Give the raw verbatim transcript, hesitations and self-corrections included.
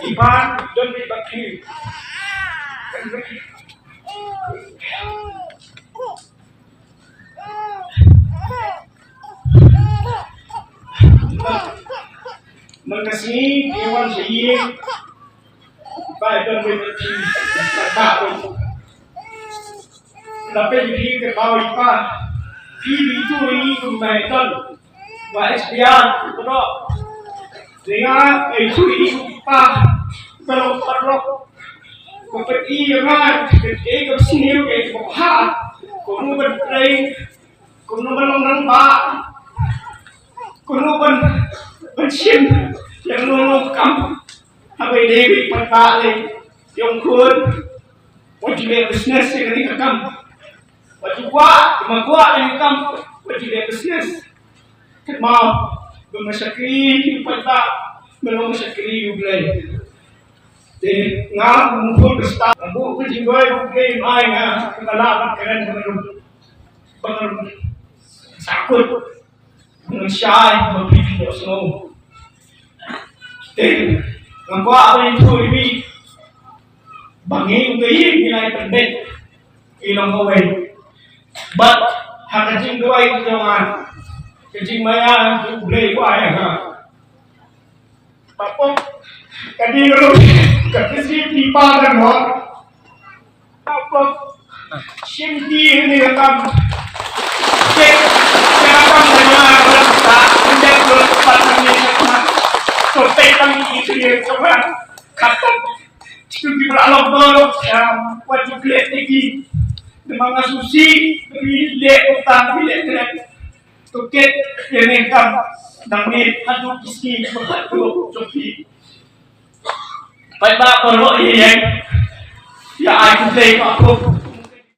Iban don bi bakri. Mangasi iwan sayi. Bai don bi bakri. Ba. Lapel di ke bau ipa. Di itu ini kumbai ton. Wa S P R ko. Dengan itu ini ipa. Kalau perlu. Ko peti dengan ke ke sini ke ko ha. Ko nu berplay. Ko nu berlong nang ba. Ko nu ber bersin. Yang nu kam. Haba ïadei bad paidbah lei, ïong khun, wat ju leh business ïa kane ka kam. Wat ju kwah, ma kwah ïa kane ka kam, wat ju leh business. Kynmaw, ba ma shakri ïa u paidbah, ba long ma shakri ïa U Blei. Te nga, u khun Khristan, nga buh ka jingduwai ba U Blei un ai nga ka la ban kren ha ka rum. Ba nga rum. Sakut. Ngan shai ba phi phi ïohsngew. Te nga kwah ban ïathuh ïa phi ba ngi u Blei ngi la pynbeit ïa long kawei. Bad ha ka jingduwai ka jong nga, ka jingmaïa ka U Blei u ai ha nga. Ba pop ka ding ruh ka kisi pipa ka noh. Ba pop shim ti ni ka tam. Tek ka tam ka na ka ta ka jat ruh ka tam ni ka tam. So tek tam ni ki ni ka tam. Ka pop tu ki bra lok dor ya wat ju klet ni ki. Demang asusi ni le utan ni le klet. Tohkit ïa ne kam nangne haduh ki sngi ba khatduh jong phi. Paidbah baroh ïa ïeng ïa ai khublei ba phuh.